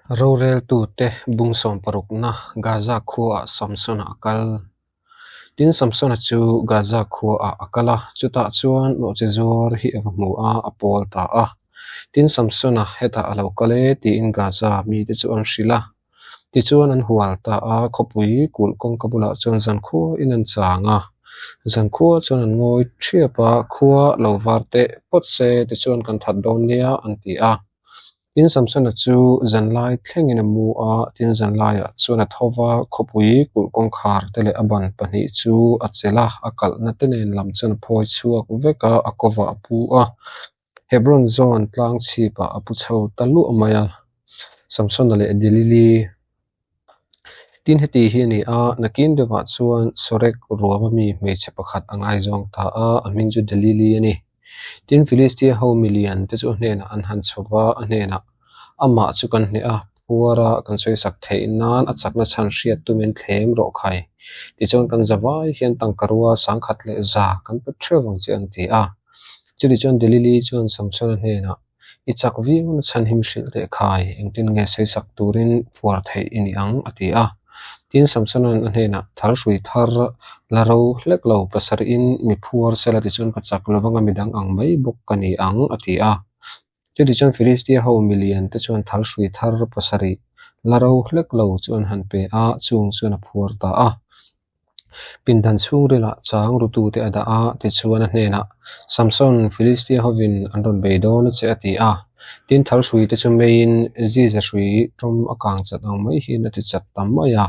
Roreltute bung sawmparukna Gaza khuaah Samsona a kal. Tin, Samsona chu Gaza khuaah a kal a, chutah chuan nawhchi zuar hi a va hmu a, a pawl ta a. Tin, Samsona hetah a lo kal e tiin Gaza mite chu an hrilh a. Tichuan an hual ta a, khawpui kulh kawngka bulah chuan zankhuain an chang a. Zankhua chuan an ngawi ṭhiap a, Khua lo var teh phawt se, tichuan kan that dawn nia, an ti a. Tin, Samsona chu zanlai thlengin a mu a, tin zanlaiah chuan a tho va, khawpui kulh kawngkhar te leh a ban pahnih chu a chelh a, a kalhna te nen lam chuan a phawi chhuak vek a, a kawvah a pu a. Hebron zawn tlang chhipah a pu chho ta luah mai a, Samsona leh Delili. Tin heti hi a ni a, nakin deuhah chuan Sorek ruama mi hmeichhe pakhat a ngaizawng ta a, a hming chu Delili a ni. Tin Filistia ho milian te chu a hnenah an han chho va, a hnenah, Amah chu kan hneh a, phuara kan sawisak theih nan a chakna chhan hriat tumin thlem rawh khai. Tichuan kan zavai hian tangka rua sangkhat leh za kan pe theuh vang che an ti a. Chutichuan Delili chuan Samsona hnenah, I chak viau na chhan him hrilh teh khai, engtin nge sawisak turin phuar theih i ni ang? a ti a. Tin, Samsona'n a hnenah, Thal hrui thar la ro hlek lo, pasarih in mi phuar sela tichuan ka chak lovanga midang ang mai bawk ka ni ang, a ti a. Chutichuan Filistia ho milian te chuan thal hrui thar pasarih la ro hlek lo chu an han pe a, chung chuan a phuar ta a. Pindan chhungrilah chang rutute a dah a, tichuan a hnenah, Samson, Filistia hovin an rawn bei dawn a che a ti a. Tin, thal hrui te chu meiin Ziza hrui tawm a kang chat ang mai hian a ti chat ta mai a.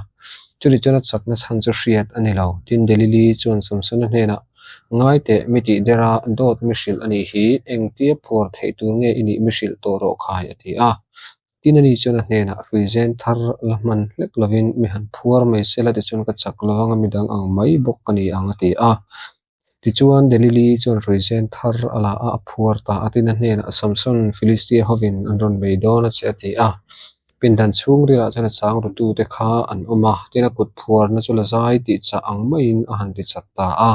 Chutichuan a chakna chhan chu hriat a ni lo. Tin, Delili chuan Samsona hnenah, Ngai teh, mi tih der a, dawt mi hrilh a nih hi, engtia phuar theih tur nge i nih mi hrilh tawh rawh khai a ti a. Tin ani chuan a hnenah hruizen thar la hman hlek lovin mi han phuar mai sela tichuan ka chak lo anga midang ang mai bawk ka ni ang a ti a. Tichuan Delili chuan hruizen thar a la a, a phuar ta a. Tin a hnenah Samson, Filistia hovin an rawn bei dawn a che a ti a. Pindan chhungrilah chuan a chang rutute kha an awm a, tin a kut phuarna chu la zai tih chah ang maiin a han ti chat ta a.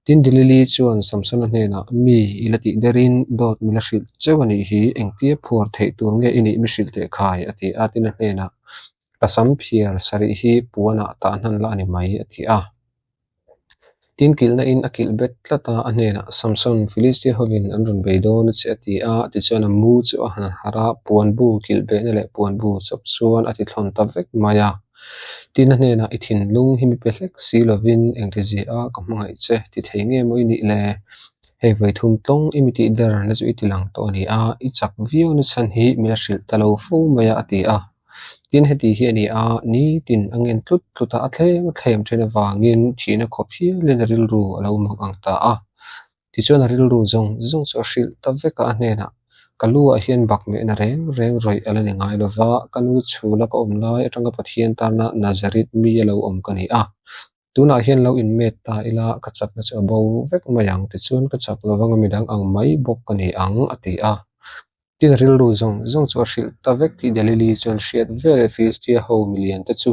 Tin Delili chuan Samsona hnenah, Mi i la tih derin dawt mi la hrilh cheu a nih hi, engtia phuar theih tur nge i nih mi hrilh teh khai? a ti a. Tin a hnenah, Ka sam phiar sarih hi puanah tah hnan la a ni mai, a ti a. Tin kilhna in a kilh bet tlat a, a hnenah, Samson, Filistia hovin an rawn bei dawn a che, a ti a. Tichuan a mu chu a han harh a, puanbu kilh behna leh puanbu chawp chuan a ti thlawn ta vek mai a. Tin a hnenah, I thinlung hi mi pe hlek si lovin engtizia a ka hmangaih che ti thei nge maw i nih le? Hei vawithum tlawng i mi tih der na chu i ti lang tawh a ni a, i chak viau na chhan hi mi la hrilh ta lo fo mai a, a ti a. Tin heti hi a ni a, nitin a ngen tlut tlut a, a thlem a thlem then avangin thihna khawp hialin a rilru a lo mang ang ta a. Tichuan a rilru zawng zawng chu a hrilh ta vek a, a hnenah, Ka lu ah hian bak mehna reng reng rawih a la ni ngai lo va, ka nu chhula ka awm lai atanga Pathian tana Nazareth mi a lo awm ka ni a. Tunah hian lo inmet ta ila ka chakna chu a bo vek mai ang, tichuan ka chak lo vanga midang ang mai bawk ka ni ang, a ti a. Tin a rilru zawng zawng chu a hrilh ta vek tih Delili chuan hriat veleh Filistia ho milian te chu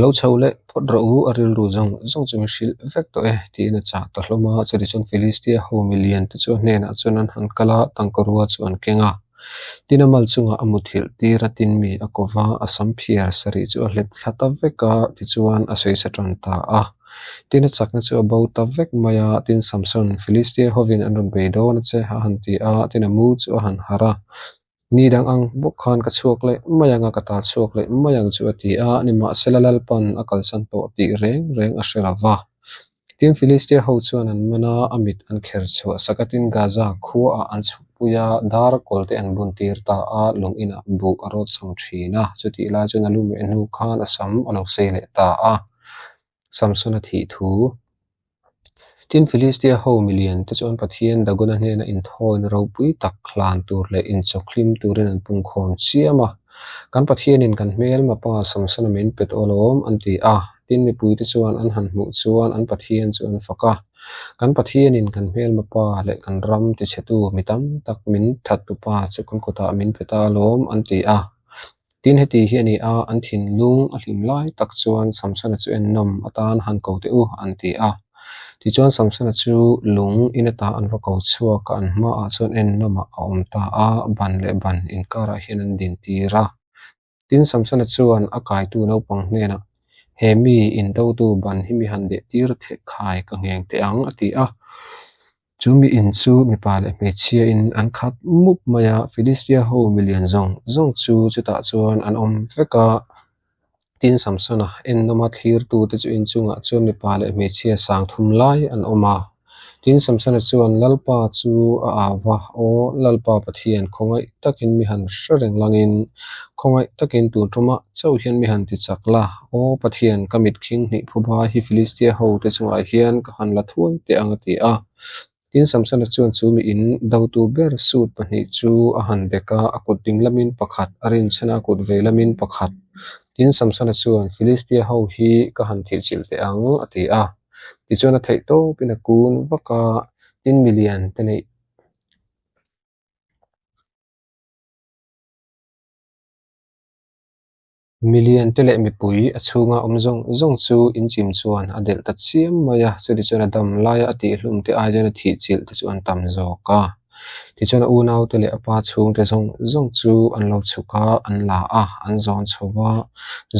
lo chho leh phawt rawh u, a rilru zawng zawng chu mi hrilh vek tawh e tiin a chah ta hlawm a. Chutichuan Filistia ho milian te chu a hnenah chuan an han kal a, tangkarua chu an keng a. Tin a mal chungah a muthilh tir a, tin mi a ko va, a sam phiar sarih chu a hlep thla ta vek a, tichuan a sawi sa tan ta a. Tin a chakna chu a bo ta vek mai a, tin Samson, Filistia hovin an rawn bei dawn a che, a han ti a, tin a mu chu a han harh a. Ni dang ang bawk khan ka chhuak leh mai ang a, ka tal chhuak leh mai ang chu a ti a, nimahsela Lalpan a kalsan tawh tih reng reng a hre lo va. Tin Filistia ho chuan an man a, a mit an kher chhuah sak a, tin Gaza khuaah an chhukpui a, dar kawl te an bun tir ta a, lung inah buh a rawt chhang thin a, chutih lai chuan a lu meh hnu khan a sam a lo sei leh ta a. Samsona thih thu. Tin, Filistia ho milian te chuan Pathian Dagona hnena inthawina ropui tak hlan tur leh inchawkhlim turin an pungkhawm chiam a. Kan Pathianin kan hmelma pa Samsona min pe tawh alawm, an ti a. Tin, mipuite chuan an han hmuh chuan an Pathian chu an fak a. Kan Pathianin kan hmelma pa leh kan ram tichhetu mi tam tak min thattu pa chu kan kutah min pe ta alawm, an ti a. Tin, heti hi a ni a, an thinlung a hlim lai tak chuan Samsona chu ennawm atan han ko teh u, an ti a. Tichuan Samsona chu lung in ata an va ko chhuak a, an hmaah chuan ennawmah a awm ta a, ban leh ban inkarah hian an dintir a. Tin, Samsona chuan a kaitu naupang hnenah, He mi indotu ban hi mi han deh tir theh khai ka ngheng teh ang, a ti a. Chu mi in chu mipa leh hmeichhiain an khat mup mai a, Filistia ho milian zawng zawng chu chutah chuan an awm vek a. Tin, Samsona ennawma thlirtute chu inchungah chuan mipa leh hmeichhia sang thum lai an awm a. Tin, Samsona chuan Lalpa chu a au va, Aw Lalpa Pathian, khawngaih takin mi han hre reng langin, khawngaih takin tun tumah chauh hian mi han ti chak la. Aw Pathian, ka mit khing hnih phuba hi Filistia hote chungah hian ka han la thuai teh ang a ti a. Tin, Samsona chuan chu mi in dotu ber suit pahnih chu a han bek a, a kut ding lamin pakhat, a rinchhan a, a kut vei lamin pakhat. Tin, Samsona chuan, Filistia ho hi ka han thihchilh teh ang, a ti a. Tichuan a theih tawpin a kun vak a, tin milian te neih. Milian te leh mipui a chhunga awm zawng zawng chu inchim chuan a delh ta chiam mai a, chutichuan a dam laia a tihhlum te ai chuan a thihchilh te chu an tam zawk a. Tichuan a unaute leh a pa chhungte zawng zawng chu an lo chhuk a, an la a, an zawn chho va.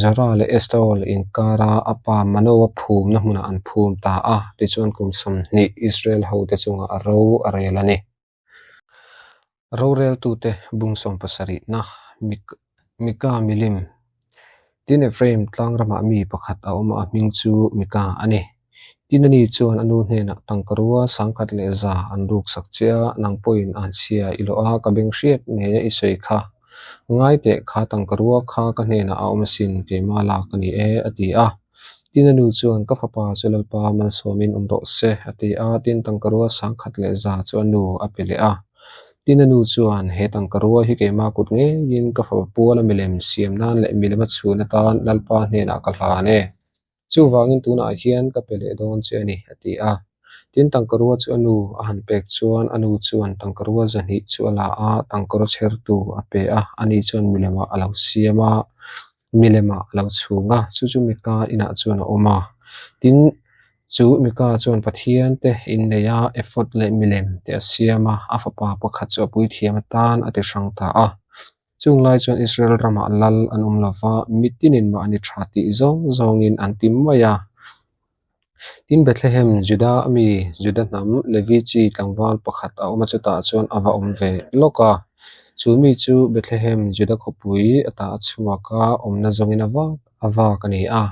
Zora leh Estaol inkara a pa Manoa phumna hmunah an phum ta a, tichuan kum 20 Israel hote chungah a ro a rel a ni. Roreltute bung 70na Mika milim Tin Ephraim tlang ramah mi pakhat a awm a, a hming chu Mika a ni. Tin ani chuan a nu hnenah tangkarua 1100 an ruksak che a, nang pawhin an chhia i lawh a, ka beng hriat ngei a i sawi kha. Ngai teh kha tangkarua kha ka hnenah a awm asin, keimah lak a ni e, a ti a. Tin a nu chuan ka fapa chu Lalpa malsawmin awm rawh se, a ti a, tin tangkarua 1100 chu a nu a pe leh a. Tin a nu chuan he tangkarua hi keimah kut ngeiin ka fapa puala milem siam nan leh milem a chhun atan Lalpa hnenah ka hlan e. Chuvangin tunah hian ka pe leh dawn che a ni, a ti a. Tin, tangkarua chu a nu a han pek chuan a nu chuan tangkarua 200 chu a la a, tangkaraw chhertu a pe a, ani chuan milemah a lo siam a, milemah a lo chhung a, chu chu Mika inah chuan a awm a. Tin, chu Mika chuan Pathian te innei a, ephod leh milem te a siam a, a fapa pakhat chu a puithiam atan a ti hrang ta a. Chung lai chuan Israel ramah lal an awm lo va, mitinin mahni tha tih zawng zawngin an ti mai a. Tin, Bethlehem, Juda a mi, Juda hnam, Levi chi tlangval pakhat a awm a, chutah chuan a va awm ve lawk a. Chu mi chu Bethlehem, Juda khawpui ata a chhuak a, awmna zawngin a vak a vak a ni a.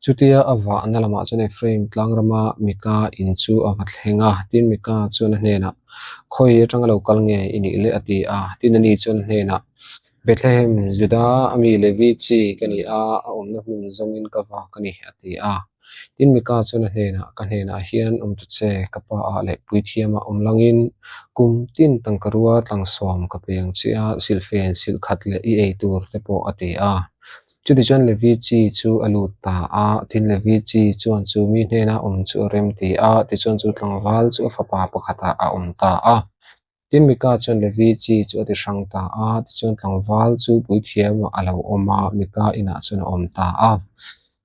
Chutia a vahna lamah chuan Ephraim tlang rama Mika in chu a va thleng a. Tin, Mika chuan a hnenah, Khawi atanga lo kal nge i nih le? a ti a. Tin, ani chuan a hnenah, Bethlehem, Juda a mi Levi chi ka ni a, a awmna hmun zawngin ka vak a ni, a ti a. Tin, Mika chuan a hnenah, Ka hnenah hian awm ta che, ka pa ah leh puithiamah awm langin kum tin tangkarua tlangsawm ka pe ang che a, silhfen silh khat leh i ei tur te pawh, a ti a. Chutichuan Levi chi chu a lut ta a, tin Levi chi chuan chu mi hnena awm chu a rem ti a, tichuan chu tlangval chu a fapa pakhatah a awm ta a. Tin Mika chuan Levi chi chu a ti hrang ta a, tichuan tlangval chu puithiamah a lo awm a, Mika inah chuan a awm ta a.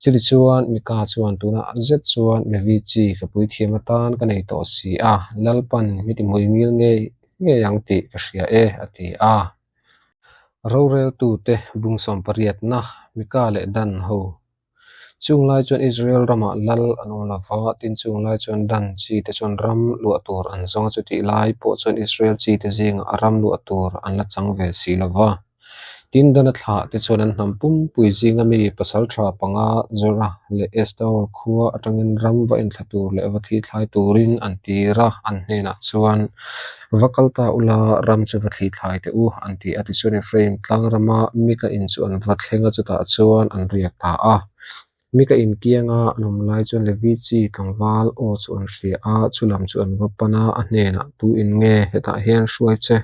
Chutichuan Mika chuan tunah zet chuan Levi chi ka puithiam atan ka nei tawh si a, Lalpan mi ti hmuingil ngei ngei ang tih ka hria e, a ti a. Roreltute bung 80na Mika leh Dan ho. Chung lai chuan Israel ramah lal an awm lo va, tin chung lai chuan Dan chi te chuan ram luah tur an zawng a, chutih lai pawh chuan Israel chi te zingah ram luah tur an la chang ve si lo va. Tin Dan a thlah te chuan an hnam pumpui zinga mi pasaltha panga Zorah leh Estaol khua atangin ram va inthla tur leh va thli thlai turin an tir a, an hnenah chuan Va kal ta ula, ram chu va thli thlai teh u, an ti a. Tichuan Ephraim tlang rama Mika in chu an va thleng a, chutah chuan an riak ta a. Mika in kianga an awm lai chuan Levi chi tlangval aw chu an hria a, chu lam chu an va pan a, a hnenah, Tu in nge hetah hian hruai che?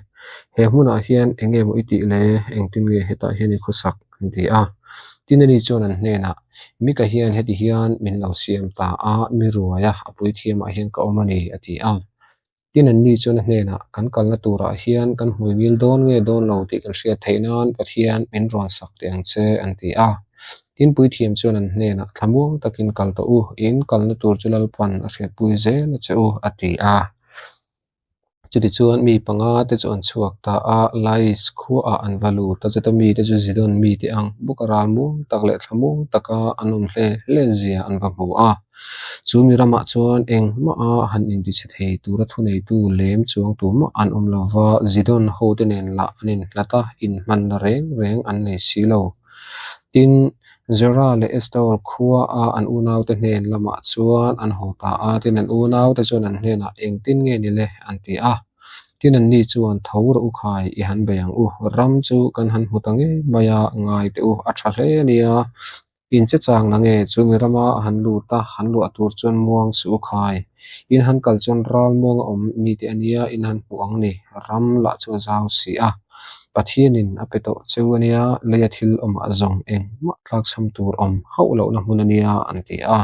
He hmunah hian eng nge maw i tih le? Engtin nge hetah hian i khawsak? an ti a. Tin ani chuan an hnenah, Mika hian heti hian min lo siam ta a, mi ruai a, a puithiamah hian ka awm a ni, a ti a. Tin anni chuan a hnenah, Kan kalna turah hian kan hmuingil dawn nge dawn lo tih kan hriat theih nan Pathian min rawn sak teh ang che, an ti a. Tin, puithiam chuan an hnenah, Thlamuang takin kal tawh u, in kalna tur chu Lalpan a hriatpui zel a che u, a ti a. Chutichuan mi panga te chu an chhuak ta a, Lais khuaah an va lut a, chuta mite chu Zidon mite ang bawka ralmuang tak leh thlamuang taka an awm hle hle zia an va hmu a. Chu mi ramah chuan engmah a han intichhe thei tura thuneitu lem chuang tumah an awm lo va, Zidon hote nen lah an inhlat a, inhmanna reng reng an nei si lo. Tin, Zera leh Estaol khua a an unaute hnen lamah chuan an haw ta a, tin an unaute chuan an hnenah, Engtin nge ni le? an ti a. Tin anni chuan, Tho rawh u khai, i han bei ang u, ram chu kan han hmu ta ngei mai a, ngai teh u, a tha hle a nia. In che chang la nge, chu mi rama a han lut a, han luah tur chuan muang suh u khai. In han kal chuan ral muang a awm mite a nia, in han hmuh ang ni, ram lah chu a zau si a. Pathianin a pe tawh cheu a nia, leia thil awmah zawng engmah tlakchham tur awm hauh lohna hmun a nia, an ti a.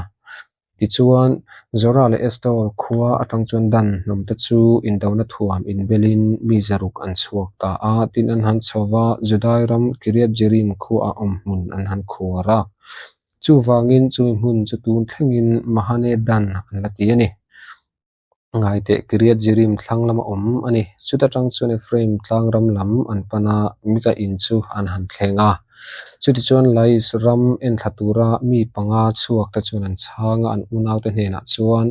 Tichuan, Zora leh Estaol khua atang chuan Dan hnawmte chu indona thuam inbelin mi zaruk an chhuak ta a, tin an han chho va, Judai ram Kiriath-Jearim khuaah awm hmun an han khuar a. Chuvangin chumi hmun chu tun thlengin Mahane Dan an la ti a ni. Ngaiteh Kiriath-Jearim thlang lama awm a ni. Chuta tang chuan Ephraim tlangram lam an pan a, Mika in chu an han thleng a. Chutichuan Lais ram enthla tura mi panga chhuak te chuan an chhang a, an unaute hnenah chuan,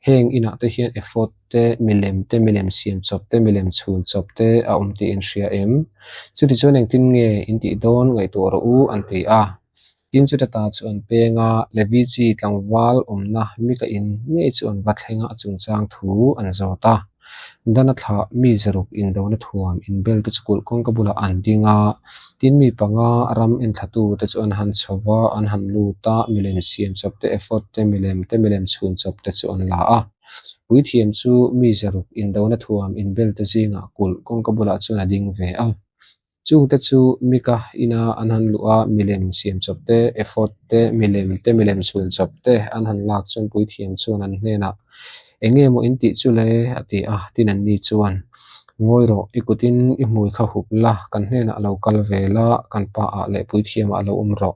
Heng inah te hian ephod te, milem te, milem siam chawp te, milem chhun chawp te a awm tih in hria em? Chutichuan engtin nge in tih dawn ngaihtuah rawh u, an ti a. Tin chuta ta chu an peng a, Levi chi tlangval awmna Mika in ngei chu an va thleng a, a chungchang thu an zawt a. Dana thlah mi zaruk indona thuam inbel te chu kulh kawngka bulah an ding a, tin mi panga ram enthlatu te chu an han chho va, an han lut a, milem siam chawp te, ephod te, milem te, milem chhun chawp te chu an la a. Puithiam chu mi zaruk indona thuam inbel te zingah kulh kawngka bulah chuan a ding ve a. Chungte chu Mika ina an han luh a, milem siam chawp te, ephod te, milem te, milem chhun chawp te an han lak chuan puithiam chuan an hnenah, Eng nge maw in tih chu le? a ti a. Tin anni chuan, Ngawi rawh, i kutin i hmui kha hup la, kan hnenah lo kal ve la, kan pa ah leh puithiamah lo awm rawh.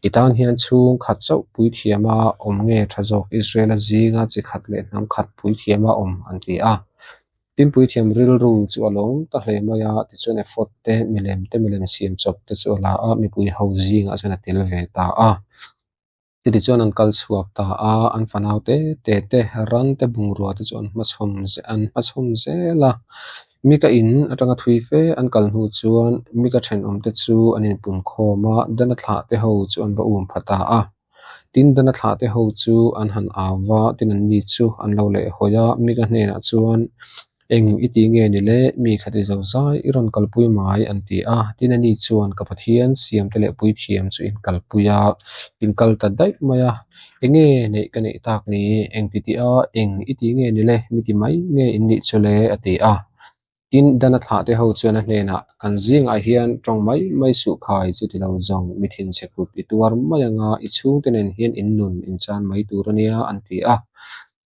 I tan hian chhung khat chauh puithiama awm nge tha zawk Israela zinga chi khat leh hnam khat puithiama awm? an ti a. Tinpui thiam rilru chu a lawm ta hle mai a, tichuan ephod te, milem te, milem siam chawp te chu a la a, mipui ho zingah chuan a tel ve ta a. Chutichuan an kal chhuak ta a, an fanau te te te, ran te, bungrua te chu an hmachhawm an hmachhawm zel a. Mika in atanga thui fe an kal hnu chuan Mika thenawm te chu an inpun khawm a, Dana thlah te ho chu an va um pha ta a. Tin, Dana thlahte ho chu an han au va, tin anni chu an lo leh hawi a, Mika hnenah chuan, Eng i ti nge ni le? Mi khat i zo zai, i rawn kalpui mai, an ti a. Tin ani chuan, Ka Pathian, siamte leh puithiam chu in kalpui a, in kal ta daih mai a. Eng nge neih ka neih tak ni? Eng ti tih a, eng i ti nge ni le? Mi ti mai nge in nih chu le? a ti a. Tin, Dana thlahte ho chuan a hnenah, Kan zingah hian tawng mai mai suh khai, chuti lo zawng mi thinchhe kut i tuar mai anga i chhungte nen hian in nun in chan mai tur a nia, an ti a.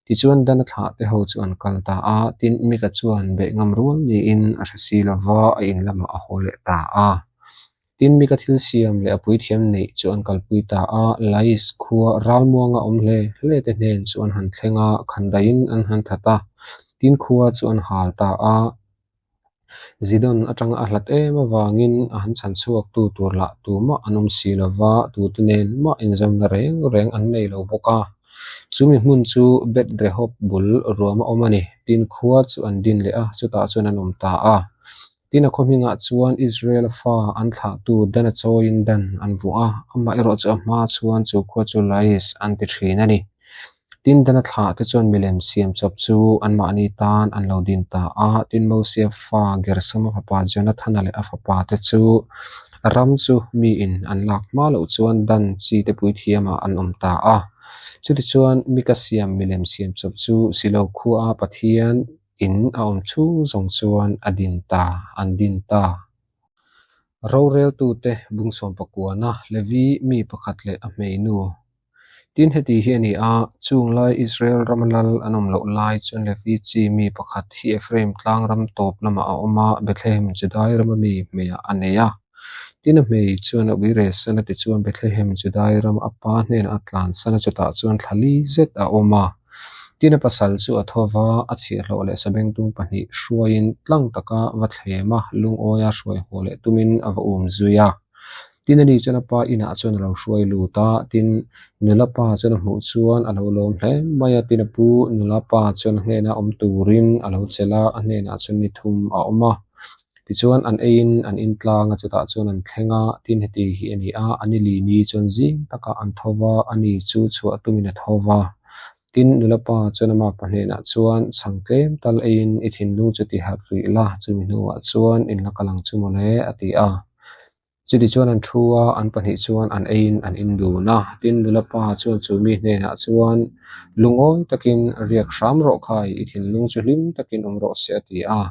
Tichuan Dana thlahte ho chu an kal ta a, tin Mika chuan beih ngam rual niin a hre si lo va, a in lamah a haw leh ta a. Tin Mika thil siam leh a puithiam neih chu an kalpui ta a, Lais khua ralmuanga awm hle hle te hnen chu an han thleng a, khandaiin an han that a, tin khua chu an hal ta a. Zidon atanga a hlat em avangin a han chhan chhuak tu tur lah tumah an awm si lo va, tute nen mah inzawmna reng reng an nei lo bawk a. Chumi hmun chu Beth Rehob bul ruama awm a ni. Tin khua chu an din leh a, chutah chuan an awm ta a. Tin, a khaw hmingah chuan Israel fa an thlahtu Dan a chawiin Dan an vuah a, amaherawh chu a hma chuan chu khua chu Lais an ti thin a ni. Tin, Dan a thlah te chuan milem siam chawp chu anmahni tan an lo din ta a, tin Mosia fa Gersoma fapa Jonathana leh a fapa te chu ram chu miin an lak hma loh chuan Dan chi te puithiamah an awm ta a. Chutichuan, Mika siam milem siam chawp chu Silo khuaa Pathian In a awm chhung zawng chuan a din ta, an din ta. Roreltute bungsawm pakuana Levi mi pakhat leh a hmeinu. Tin heti hi a ni a, chung lai Israel rama lal an awm loh lai chuan Levi chi mi pakhat hi Ephraim tlang ram tawp lamah a awm a, Bethlehem Judai rama mi hmeiah a nei a. Tin, a hmei chuan a ui rehsan a, tichuan Bethlehem Judai rama a pa hnenah a tlansan a, chutah chuan thla li zet a awm a. Tin, a pasal chu a tho va, a chhiahhlawh leh sabengtung pahnih hruaiin tlang taka va thlem a, lungawia hruai haw leh tumin a va um zui a. Tin, ani chuan a pa inah chuan a lo hruai lut a, tin, nula pa chuan a hmuh chuan a lo lawm hle mai a, tin, a pu nula pa chuan a hnena awm turin a lo chelh a, a hnenah chuan ni thum a awm a. Tichuan, an eiin an in tlang a, chutah chuan an thleng a, tin heti hi a ni a, a ni li ni chuan zing takah an tho va, ani chu chhuah tumin a tho va. Tin, nula pa chuan a makpa hnenah chuan, Chhang tlem tal eiin i thinlung chu ti harh rih la, chumi hnuah chuan in la kal ang chu mawle, a ti a. Chutichuan an thu a, an pahnih chuan an eiin an in dun a. Tin, nula pa chuan chu mi hnenah chuan, Lungawi takin riak hram rawh khai, i thinlung chu hlim takin awm rawh se, a ti a.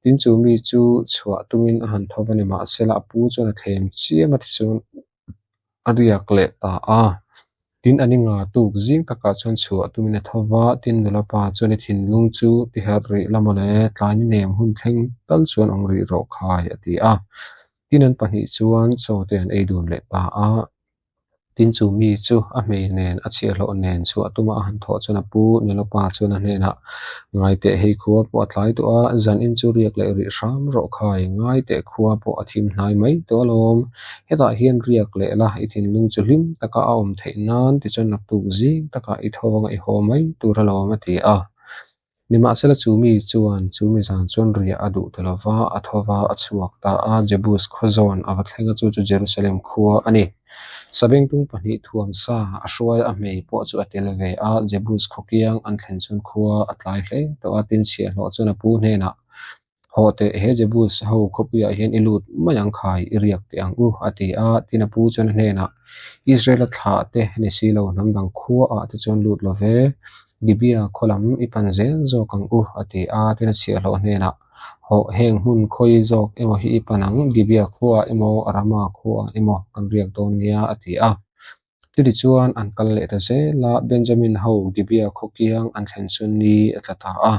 Tin, chu mi chu chhuah tumin a han tho va ni, mahsela a pu chuan a thlem chiam a, tichuan a riak leh ta a. Tin, a ni nga tuk zing takah chuan chhuah tumin a tho va, tin, nula pa chuan i thinlung chu ti herh rih la mawle, tlai ni nem hun thleng tal chuan awm rih rawh khai, a ti a. Tin, an pahnih chuan chaw te an ei dun leh ta a. Tin, chu mi chu a hmei nen, a chhiahhlawh nen chhuah tuma a han thawh chuan a pu nula pa chuan a hnenah, Ngaiteh hei khua pawh a tlai tawh a, zanin chu riak leh rih hram rawh khai, ngaiteh khua pawh a thim hnai mai tawh alawm. Hetah hian riak leh la, i thinlung chu hlim taka a awm theih nan tichuan naktuk zing takah i tho anga i haw mai tur alawm a ti a. Nimahsela chu mi chuan chu mi zan chuan riah a duh ta lo va, a tho va a chhuak ta a, Jebus khaw zawn a va thleng a, chu chu Jerusalem khua a ni. Sabengtung pahnih thuam sa a hruai a hmei pawh chu a tel ve a, Jebus khaw kiang an thlen chuan khua a tlai hle tawh a, tin chhiahhlawh chuan a pu hnenah, Haw teh, he Jebus ho khawpuiah hian i lut mai ang khai, i riak teh ang u, a ti a. Tin a pu chuan a hnenah, Israela thlah te ni si lo, hnam dang khuaah te chuan lut lo ve, Gibea khaw lam i pan zel zawk ang u, a ti a. Tin a chhiahhlawh hnenah, Hawh, heng hmun khawi zawk emaw hi i pan ang, Gibea khuaah emaw, Rama khuaah emaw kan riak dawn nia, a ti a. Chutichuan an kal leh ta zel a, Benjamin ho Gibea khaw kiang an thlen chuan ni a tla ta a.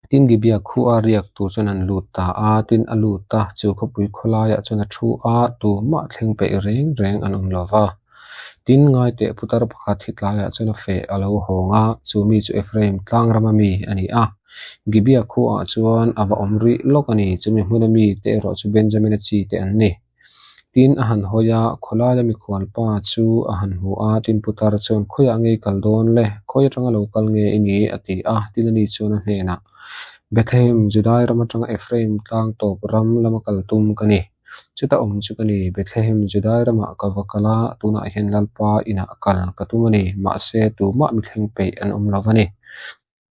Tin Gibea khua riak tur chuan an lut ta a, tin a lut a, chu khawpui khawlaiah chuan a thu a, tumah thleng peih reng reng an awm lo va. Tin ngaiteh putar pakhat hi tlaiah chuan a feh a lo hawng a, chu mi chu Ephraim tlang rama mi a ni a. Gibea khuaah chuan a va awm rih lawk a ni, chumi hmuna mite erawh chu Benjamina chi te an ni. Tin a han hawi a, khawlaia mikhualpa chu a han hmu a, tin putar chuan khawiah nge i kal dawn le, khawi atanga lo kal nge i ni? a ti a, tin ani chuan a hnenah, Bethlehem, Judai ram atanga Ephraim tlang tawp ram lama kal tum ka ni. Chuta awm chu ka ni, Bethlehem, Judai ramah ka va kal a, tunah hian Lalpa inah kal ka tum a ni, mahse tumah mithleng peih an awm lo va ni.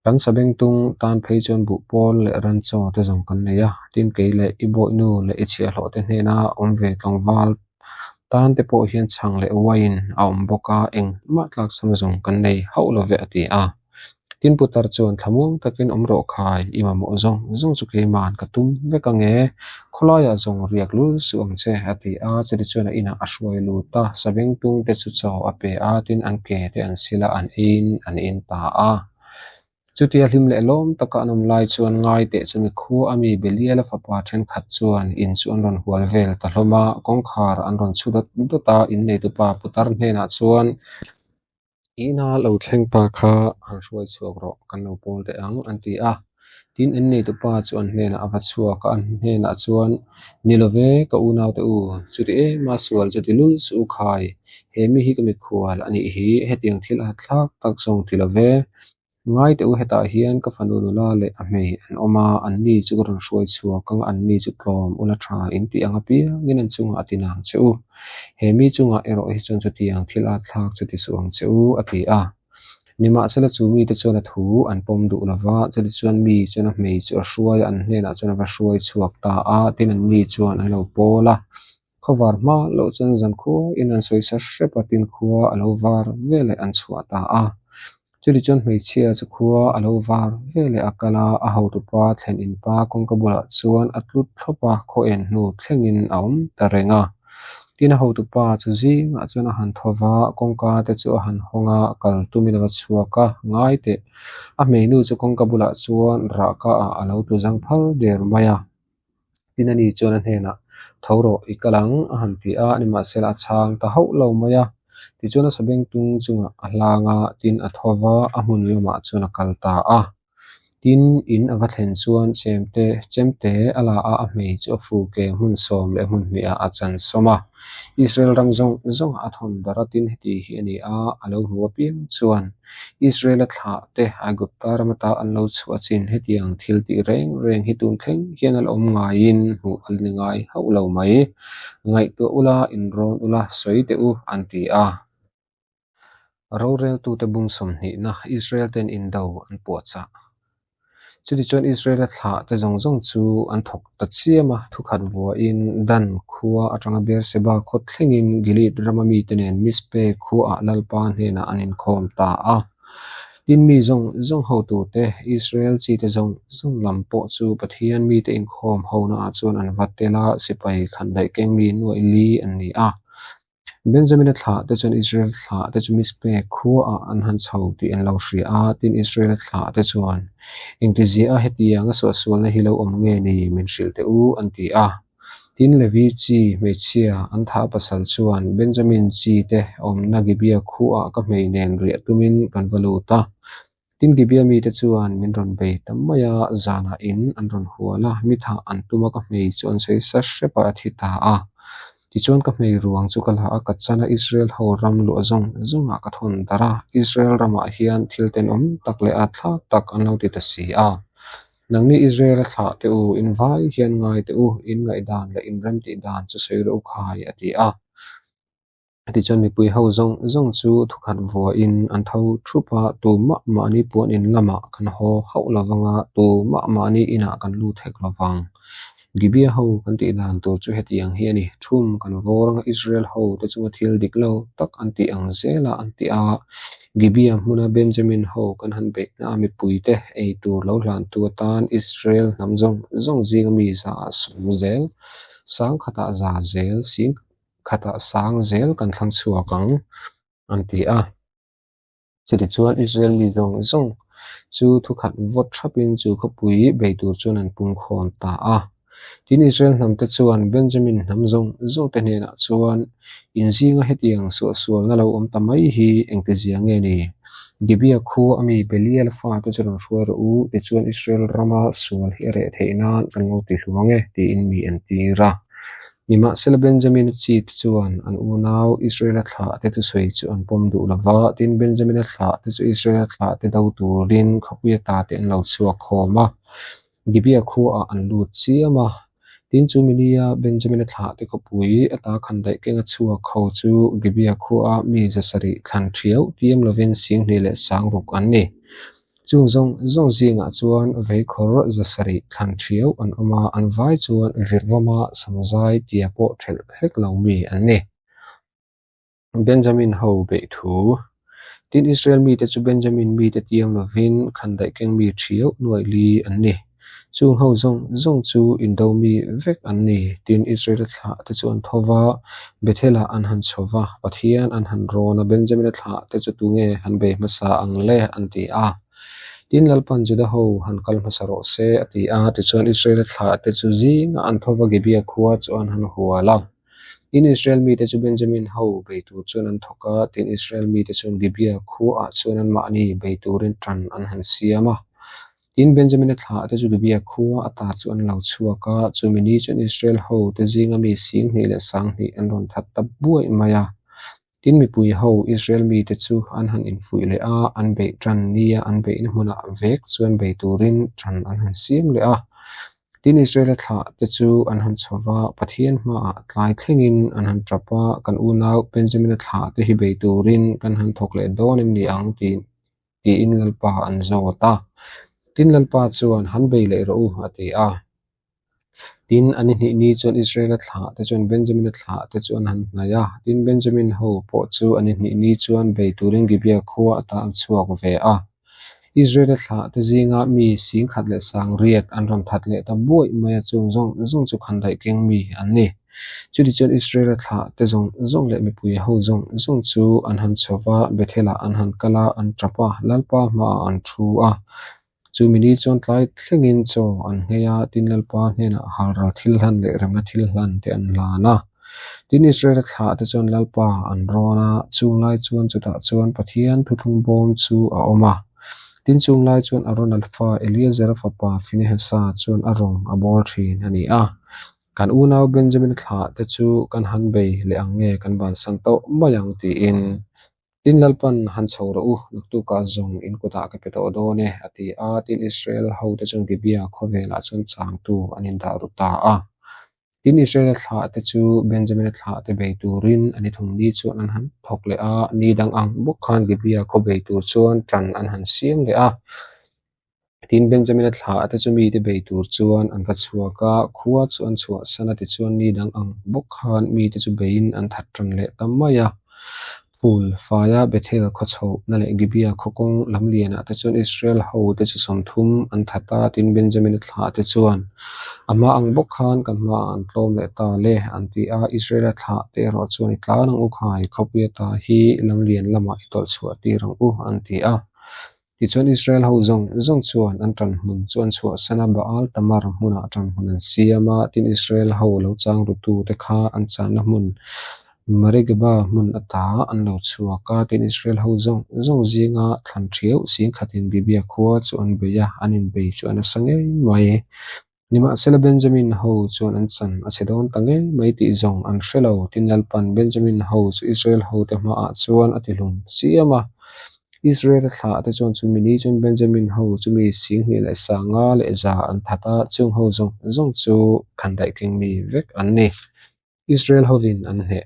Kan sabengtung tan phei chuan buh pawl leh ran chaw te zawng kan nei a, tin kei leh i bawihnu leh i chhiahhlawh te hnena awm ve tlangval tan te pawh hian chhang leh wine a awm bawk a, engmah tlak chham zawng kan nei hauh lo ve a ti a. Tin putar chuan thlamuang takin awm rawh khai, i mamawh zawng zawng chu keima'n ka tum vek ange, khawlaiah zawng riak lul suh ang che a ti a, chutichuan a inah a hruai lut a, sabengtung te chu chaw a pe a, tin an ke te an sil a, an eiin an in ta a. Chutia hlim leh lawm taka an awm lai chuan ngai teh chu mikhua a mi Beliala fapa thenkhat chuan in chu an rawn hual vel ta hlawm a, kawngkhar an rawn chhu dawt dawt a, inneitupa putar hnenah chuan Ina lo thleng pa kha han hruai chhuak rawh, kan lo pawl teh ang an ti a. Tin, inneitupa chu an hnenah a va chhuak a, an hnenah chuan, Ni lo ve, ka unaute u, chuti em a sual chuti lul suh u khai, he mi hi ka mikhual a nih hi, hetiang thil a thlak tak zawng ti lo ve. Ngai teh u, hetah hian ka fanu nula leh a hmei an awm a, anni chu ka rawn hruai chhuak ang, anni chu tlawm ula tha in tih ang apiangin an chungah a ti nang che u. He mi chungah erawh hi chuan chutiang thil a thlak chu ti suh ang che u, a ti a. Nimahsela chu mite chuan a thu an pawm duh lo va, chutichuan mi chuan a hmei chu a hruai a, an hnenah chuan a va hruai chhuak ta a, tin anni chuan an lo pawl a. Khawvar hma loh chuan zan khuain an sawi sa hrep a, tin khua a lo var veleh an chhuah ta a. Chutichuan hmeichhia chu khua a lo var veleh a kal a, a hotupa thlen in pa kawngka bulah chuan a tlut thlawp a, khaw en hnu thlengin a awm ta reng a. Tin a hotupa chu zingah chuan a han tho va, kawngka te chu a han hawng a, kal tumin a va chhuak a, ngai teh. A hmeinu chu kawngka bulah chuan rahka ah a lo tlu zang phal der mai a. Tin ani chuan a hnenah, Tho rawh, i kal ang, a han ti a, nimahsela a chhang ta hauh lo mai a. Tichuan a sabengtung chungah a hlang a, tin a tho va, a hmun lamah chuan a kal ta a. Tin, in a va thlen chuan chemte chemte a la a, a hmei chu a fu ke hmun 11 hmun hnihah a chan sawm a. Israel ram zawng zawngah a thawn darh a, tin heti hi a ni a, a lo hmu apiang chuan Israel-a thlah te Aigupta ram ata an lo chhuah chin hetiang thil tih reng reng hi tun thleng hian a la awm ngaiin hmuh a la ni ngai hauh lo mai. Ngaihtuah ula, inrawn ula, sawi teh u, an ti a. Roreltute bung 20na Israel ten indo an puahchah. Chutichuan Israel-a thlah te zawng zawng chu an thawk ta chiam a, thukhat vuahin Dan khua atanga Beerseba khaw thlengin Gilead rama mite nen Mizpe khuaah Lalpa hnenah an inkhawm ta a. Tin, mi zawng zawng hotute, Israel chite zawng zawng lam pawh chu Pathian mite inkhawm honaah chuan an va tel a, sipai khandaih keng mi nuaih li an ni a. Benjamina thlah te chuan Israel thlah te chu Mizpe khuaah an han chho tih an lo hria a, tin Israel thlah te chuan, Engtizia a hetiang a suahsualna hi lo awm nge ni min hrilh teh u, an ti a. Tin Levi chi hmeichhia an thah pasal chuan Benjamin chi te awmna Gibeah khuaah ka hmei nen riah tumin kan va lut a. Tin Gibeah mite chuan min rawn bei ta mai a, zanah in an rawn hual a, mi thah an tum a ka hmei chu an sawi sa hrep a, a thi ta a. Tichuan ka hmei ruang chu ka la a, ka chan a, Israel ho ram luah zawng zawngah ka thawn darh a, Israel ramah hian thil tenawm tak leh at thlak tak an lo ti ta si a. Nangni Israel-a thlah teh u, in vai hian ngai teh u, in ngaihdan leh in remtih dan chu sawi rawh u khai, a ti a. Tichuan mipui ho zawng zawng chu thukhat vuahin an tho thup a, tumah mahni puan in lamah kan haw hauh lo vang a, tumah mahni inah kan lut hek lo vang. Gibeah ho kan tih dan tur chu hetiang hi a ni, Thum kan vawr anga Israel ho te chunga thil dik lo tak an tih ang zela an ti a, Gibeah hmuna Benjamin ho kan han beihna a mipuite ei tur lo hlantu atan Israel hnam zawng zawng zinga mi zaah sawm zel, sang khatah za zel, sing khatah sang zel kan thlang chhuak ang, an ti a. Chutichuan Israel mi zawng zawng chu thukhat vawt thapin chu khawpui bei tur chuan an pungkhawm ta a. Tin, Israel hnamte chuan Benjamin hnam zawng zawngte hnenah chuan, In zinga hetiang suahsualna lo awm ta mai hi engtizia nge ni? Gibeah khua ami Belial fate chu rawn hruai rawh u, tichuan Israel rama sual hi a reh theih nan kan lo ti hluang e, tiin mi an tir a. Nimahsela Benjamina chi te chuan an unau Israela thlah te thusawi chu an pawm duh lo va, tin Benjamina thlah te chu Israela thlah te do turin khawpuia ta te an lo chhuak khawm a, Gibeah khuaah an lut chiam a. Tin chu minia Benjamina thlah te khawpui ata khandaih kenga chhuak ho chu Gibeah khuaa mi zasarih thlan thiau tiam lovin 20 leh 6000 an ni. Chung zawng zawng zingah chuan veikhawr 700 thlan thiau an awm a, an vai chuan virvawma samzai tia pawh thelh hlek lo mi an ni. Benjamin ho beih thu. Tin, Israel mite chu Benjamin mite tiam lovin khandaih keng mi thiau nuaih li an ni. Chung ho zawng zawng chu indo mi vek an ni. Tin, Israel-a thlah te chu an tho va, Bethel-ah an han chho va, Pathian an han rawn a, Benjamin-a thlah te chu tunge han bei hmasa ang le? an ti a. Tin, Lalpan Juda ho han kal hmasa rawh se, a ti a. Tichuan, Israel-a thlah te chu zingah an tho va, Gibeah khua chu an han hual a. Tin, Israel mite chu Benjamin ho bei tur chuan an thawk a, tin, Israel mite chuan Gibeah khuaah chuan anmahni bei turin tan an han siam a. Tin, Benjamina thlah te chu Gibeah khua ata chu an lo chhuak a, chumi ni chuan Israel ho te zinga mi 20,000 leh 20,000 an rawn that ta buaih mai a. Tin, mipui ho Israel mite chu an han infuih leh a, an beih tan nia an beihna hmunah vek chuan bei turin tan an han siam leh a. Tin, Israela thlah te chu an han chho va, Pathian hmaah tlai thlengin an han tap a, Kan unau Benjamina thlah te hi bei turin kan han thawk leh dawn em ni ang? Tiin Lalpa an zawt a. Tin, Lalpa chuan, Han bei leh rawh u, a ti a. Tin, a ni hnih ni chuan Israela thlah te chuan Benjamina thlah te chu an han hnaih a. Tin, Benjamin ho pawh chu a ni hnih ni chuan bei turin Gibeah khua ata an chhuak ve a. Israela thlah te zinga mi 10,000 leh 800 an rawn that leh ta buaih mai a, chung zawng zawng chu khandaih keng mi an ni. Chutichuan Israela thlah te zawng zawng leh mipui ho zawng zawng chu an han chho va, Bethel-ah an han kal a, an tap a, Lalpa hmaah an thu a. Chumi ni chuan tlai thlengin chaw an nghei a, tin Lalpa hnenah halral thil hlan leh remna thil hlan te an hlan a. Tin Israela thlah te chuan Lalpa an rawn a, chung lai chuan chutah chuan Pathian thuthlung bawm chu a awm a. Tin chung lai chuan Arona fa Eleazara fapa Finehasa chuan a rawng a bawl thin a ni a. Kan unau Benjamin thlah te chu kan han bei leh ang nge kan bansan tawh mai ang tiin. Tin Lalpan han chho rawh u, naktukah zawng in kutah ka pe tawh dawn e, a ti a. Tin Israel hote chuan Gibea khawvelah chuan changtu an indah ru ta a. Tin Israela thlah te chu Benjamina thlah te bei turin a ni thum ni chuan an han thawk leh a, ni dang ang bawk khan Gibea khaw bei tur chuan ṭan an han siam leh a. Tin Benjamina thlah te chu mite bei tur chuan an va chhuak a, khua chu an chhuahsan a, tichuan ni dang ang bawk khan mite chu beiin an that ṭan leh ta mai a. Phul faia Bethel khaw chhohna leh Gibea khaw kawng lam lianah te chuan Israel ho te chu 30 an that a, tin Benjamina thlah te chuan a hma ang bawk khan kan hmaah an tlawm leh ta le an ti a, Israela thlah te erawh chuan i tlan ang u khai, khawpuia ta hi lam lian lamah i tawlh chhuah tir ang u an ti a. Tichuan Israel ho zawng zawng chuan an ṭan hmun chu an chhuahsan a, Baal Tamar hmunah ṭan hmun an siam a, tin Israel ho lo chang rutute kha an channa hmun Marigeba hmun ata an lo chhuak a, tin Israel ho zawng zawng zinga thlan ṭhiau singkhatin Gibea khua chu an bei a, an inbei chu a nasa ngei mai. Nimahsela Benjamin ho chuan an chan a chhe dawn ta ngei mai tih zawng an hre lo. Tin Lalpan Benjamin ho chu Israel hote hmaah chuan a tihlum chiam a. Israel-a thlah te chuan chumi ni chuan Benjamin ho chu mi 25 leh 100 an that a, chung ho zawng zawng chu khandaih keng mi vek an ni. Israel hovin an hneh.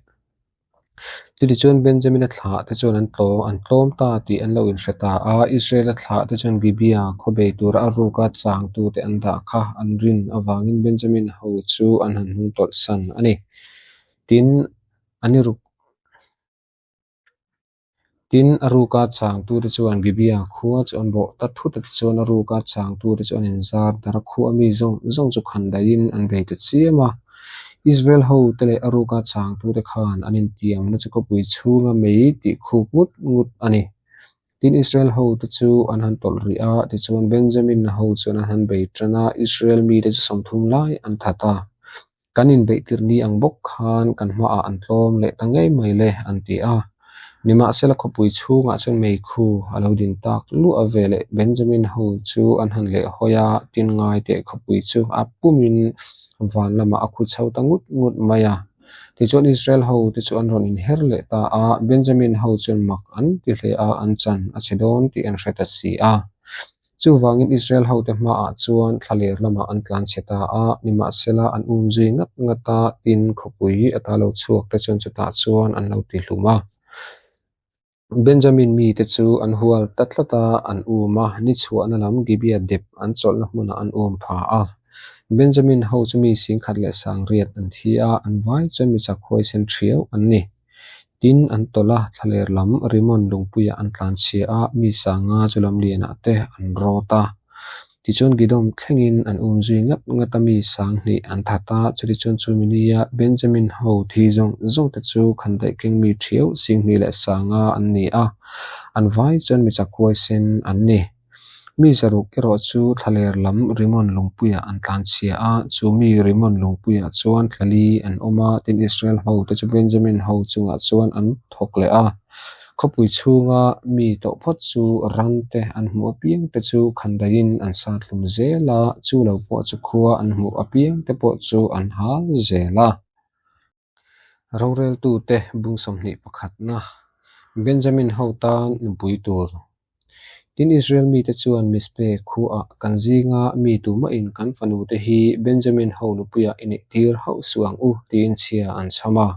Chutichuan Benjamina thlah te chuan an tlawm an tlawm ta tih an lo inhre ta a, Israela thlah te chuan Gibea khaw bei tura a ruka changtute an dah kha an rin avangin Benjamin ho chu an han hnung tawlhsan a ni. Tin, an i ruk. Tin, a ruka changtute chuan Gibea khua chu an bawh ta thut a, tichuan a ruka changtute chu an inzar dar a, khua mi zawng zawng chu khan daihin an bei ta chiam a. Israel hote leh a ruka changtute khan an intiamna chu khawpui chhunga mei tih khuk ngut ngut a ni. Tin, Israel hote chu an han tawlh rih a, tichuan Benjamin ho chuan an han bei tan a, Israel mite chu 30 lai an that a. Kan inbeih tirh ni ang bawk khan kan hmaah an tlawm leh ta ngei mai le, an ti a. Nimahsela khawpui chhungah chuan meikhu a lo din tak luah veleh Benjamin ho chu an han leh hawi a, tin ngai teh khawpui chu a pumin van lamah a khu chho ta ngut ngut mai a. Tichuan Israel ho te chu an rawn inher leh ta a, Benjamin ho chuan mak an ti hle a, an chan a chhe dawn tih an hre ta si a. Chuvangin Israel hote hmaah chuan thlaler lamah an tlan chhe ta a, nimahsela an um zui ngat ngat a, tin khawpui ata lo chhuak te chuan chutah chuan an lo ti hlum a. Benjamin mite chu an hual ta tlat a, an um a, ni chhuahna lam Gibea dep an chawlhna hmunah an um pha a. Benjamin ho chu mi 10,000 leh 800 an thi a, an vai chuan mi chak huaisen ṭhiau an ni. Tin, an tawlh a, thlaler lam Rimon lungpuiah an tlan chhia a, mi 5,000 chu lam lianah te an rawt a. Tichuan Gidom thlengin an um zui ngat ngat a, mi 2,000 an that a. Chutichuan chumi nia Benjamin ho thi zawng zawng te chu khandaih keng mi ṭhiau 2,000 leh 5,000 an ni a, an vai chuan mi chak huaisen an ni. Mi 600 erawh chu thlaler lam Rimon lungpuiah an tlan chhia a, chu mi Rimon lungpuiah chuan thlali an awm a, tin Israel ho te chu Benjamin ho chungah chuan an thawk leh a. Khawpui chhunga mi tawh phawt chu ran te an hmuh apiang te chu khandaiin an sat hlum zel a, chu lo pawh chu khua an hmuh apiang te pawh chu an hal zel a. Roreltute bung 21 na Benjamin ho tan nupui tur. Tin Israel mite chuan Mizpe khuaah kan zinga mi tumahin kan fanute hi Benjamin ho nupuiah i neihtir hauh suh ang u tiin chhia an chham a.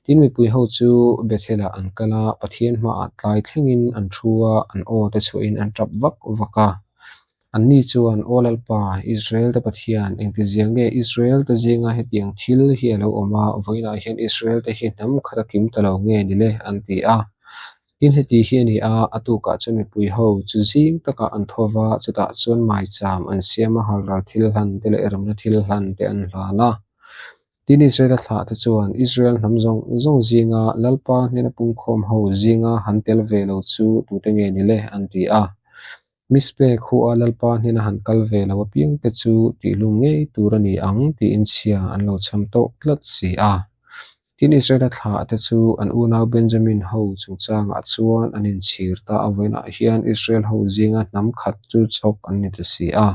Tin mipui ho chu Bethel-ah an kal a, Pathian hmaah tlai thlengin an thu a, an aw te chhuahin an tap vak vak a. Anni chuan, Aw Lalpa, Israel-te Pathian, engtizia nge Israel-te zinga hetiang thil hi a lo awm a, vawiinah hian Israel-te hi hnam khat a kim ta lo nge ni le? an ti a. Tin heti hi a ni a, a tukah chuan mipui ho chu zing takah an tho va, chutah chuan maicham an siam a, halral thil hlan te leh remna thil hlan te an hlan a. Tin Israel-a thlah te chuan Israel hnam zawng zawng zinga Lalpa hnena pungkhawm ho zinga han tel ve lo chu tute nge ni le? an ti a. Mizpe khuaa Lalpa hnena han kal ve lo apiangte chu tihlum ngei tur a ni ang tiin chhia an lo chham tawh tlat si a. Tin, Israela thlahte chu an unau Benjamin ho chungchangah chuan an inchhir ta a, vawiinah hian Israel ho zinga hnam khat chu chhawk an ni ta si a.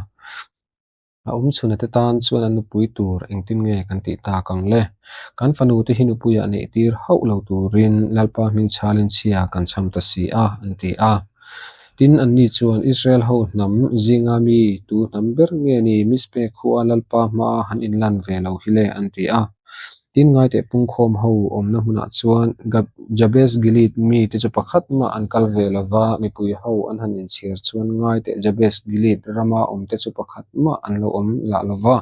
A awm chhunate tan chuan an nupui tur engtin nge kan tih tak ang le? Kan fanute hi nupuiah neihtir hauh lo turin Lalpa hming chhalin chhia kan chham ta si a, an ti a. Tin, anni chuan Israel ho hnam zinga mi tu hnam ber nge ni Mizpe khua Lalpa hmaa han inlan ve lo hi le, an ti a. Tin, ngaiteh pungkhawm ho awmna hmunah chuan Jabes Gilead mite chu pakhat mah an kal ve lo va, mipui ho an han inchhiar chuan ngaiteh Jabes Gilead rama awmte chu pakhat mah an lo awm lah lo va.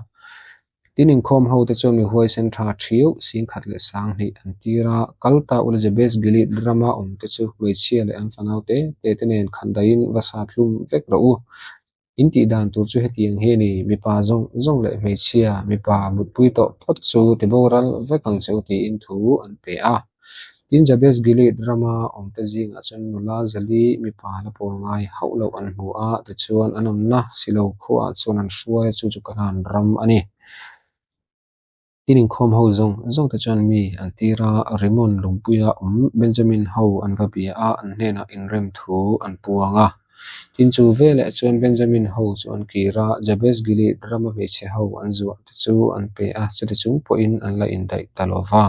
Tin, inkhawm hote chuan mi huaisen tha thiau 10,000 leh 2000 an tir a, kal ta ula Jabes Gilead rama awmte chu hmeichhia leh an fanau te te te nen khan daihin va sa thlum vek rawh u. In tih dan tur chu hetiang hi a ni, mipa zawng zawng leh hmeichhia, mipa mutpui tawh phawt chu tiboral vek ang che u tiin thu an pe a. Tin, Jabes Gilead rama awmte zingah chuan nula zali mipa la pawl ngai hauh loh an hmu a, tichuan an awmna silo khuaah chuan an hruai a, chu chu Kanaan ram a ni. Tin, inkhawm ho zawng zawng te chuan mi an tir a, Rimon lungpuia awm Benjamin ho an va bia a, an hnenah inrem thu an puang a. Tin, chu veleh chuan Benjamin ho chu an kir a, Jabes Gilead rama hmeichhe ho an zuah te chu an pe a, chuti chung pawhin an la indaih ta lo va.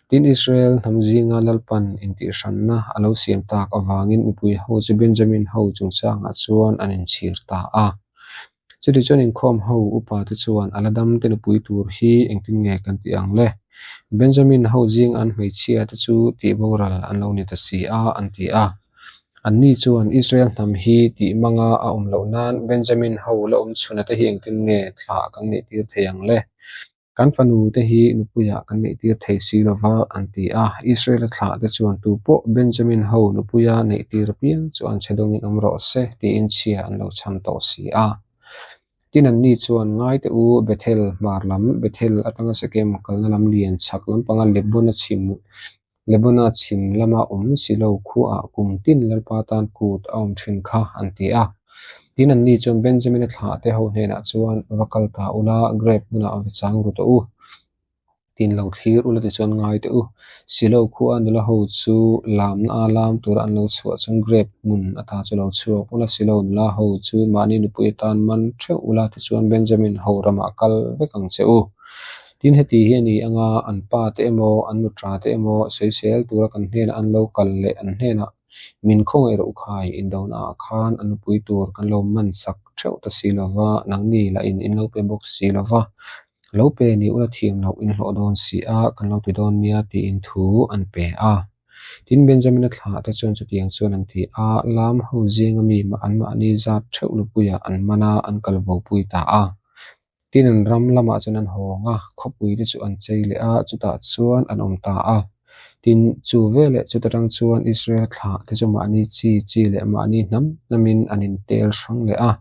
Tin, Israel hnam zinga Lalpan intihhranna a lo siam tak avangin mipui ho chu Benjamin ho chungchangah chuan an inchhir ta a. Chutichuan inkhawm ho upa te chuan a la dam te nupui tur hi engtin nge kan tih ang le? Benjamin ho zing an hmeichhia te chu tih boral an lo ni ta si a, an ti a. Anni chuan Israel hnam hi tih manga a awm loh nan Benjamin ho la awm chhuna te hi engtin nge thlah kan neih tir thei ang le? Kan fanu te hi nupuiah kan neihtir thei si lo va, an ti a. Israela thlah te chuan tu pawh Benjamin ho nupuia neihtir apiang chu an chhe dawngin awm rawh se, tiin chhia an lo chham tawh si a. Tin, anni chuan, Ngai teh u, Bethel hmar lam, Bethel atanga Sekem kalna lam lian chhak lampanga Lebona chhim Lebona chhim lama awm si lo khuaah kum tin Lalpa tan kut a awm thin kha, an ti a. Tin, anni chuan Benjamina thlahte ho hnenah chuan, Va kal ta ula, grep hmunah va chang ru tawh u. Tin, lo thlir ula tichuan ngai teh u. Silo khua nula ho chu lamna a lam tura an lo chhuah chuan grep hmun ata chu lo chhuak ula, Silo nula ho chu mahni nupui atan man theuh ula, tichuan Benjamin ho ramah kal vek ang che u. Tin, heti hi a ni anga an pa te emaw, an nutra te emaw sawisel tura kan hnenah an lo kal leh an hnenah min khawngaih rawh u khai indonaah khan an nupui tur kan lo man sak theuh ta si lo va, nangni lahin in lo pe bawk si lo va, lo pe ni ula thiam loh in hlawh dawn si a, kan lo ti dawn nia tiin thu an pe a. Tin, Benjamina thlah te chuan chutiang chuan an ti a, Lam ho zinga mi anmahni zat theuh nupuiah an man a, an kal bopui ta a. Tin, an ram lamah chuan an hawng a, khawpui te chu an chei leh a, chutah chuan an awm ta a. Tin, chu veleh chuta tang chuan Israel thlah te chu mahni chi chi leh mahni hnam hnamin an intel hrang leh a,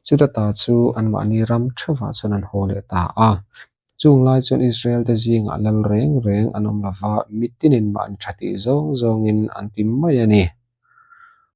chuta ta chu anmahni ram theuhah chuan an haw leh ta a. Chung lai chuan Israel te zingah lal reng reng an awm lo va, mitinin mahni tha tih zawng zawngin an ti mai a ni.